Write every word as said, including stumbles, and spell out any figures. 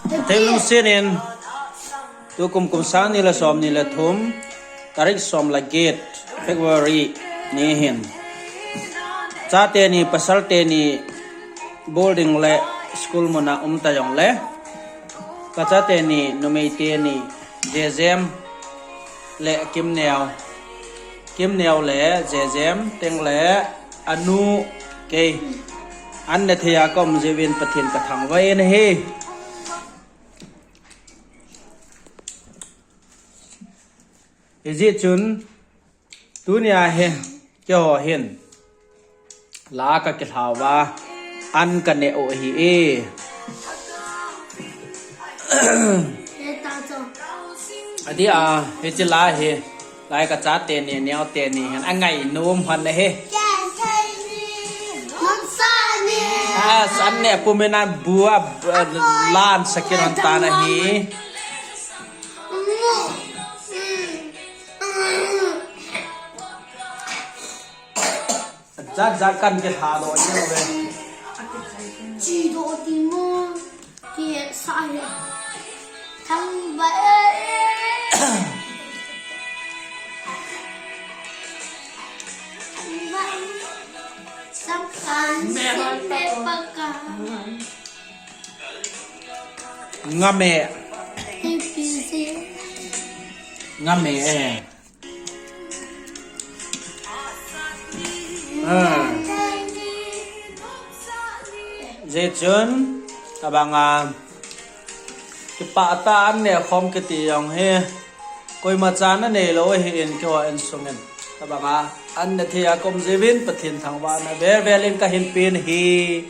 Thei lungsin in, tukum kum sang ni le som ni le thum, tarik som le get February ni hin, chate ni, pasalte ni, boarding le school muna um ta jongle, kachate ni, numeite ni, Jejem le Kimneo, Kimneo le Jejem teng le anu kei, an ne thei a ka um jiuvin Pathen ka thangvah in ahi. Hijeh chun, tunia hi, keiho hin, la ka kilhauva, an ka neh u ahi e. Adeh a, hiche la hi, lai ka chate ni, neo teni hin, angainom hon ahi. As, an neh pumin a bu a, lan sakin hon tan ahi. Jat jat kan kilha doh jeng uve. Chi doh ti mo. Ki sa he. Thang ba e. Thang ba e. Sam kan si me pa ka. Ngam e. Ngam e. Ah. Hijeh chun, tabang a, kipah tah a an neh khom kiti jong hi, koima chan anei lou ahin, keiho insung in. Tabang a, an ne thei a ka um jiuvin Pathen thangvahna vel vel in ka hin pen ahi.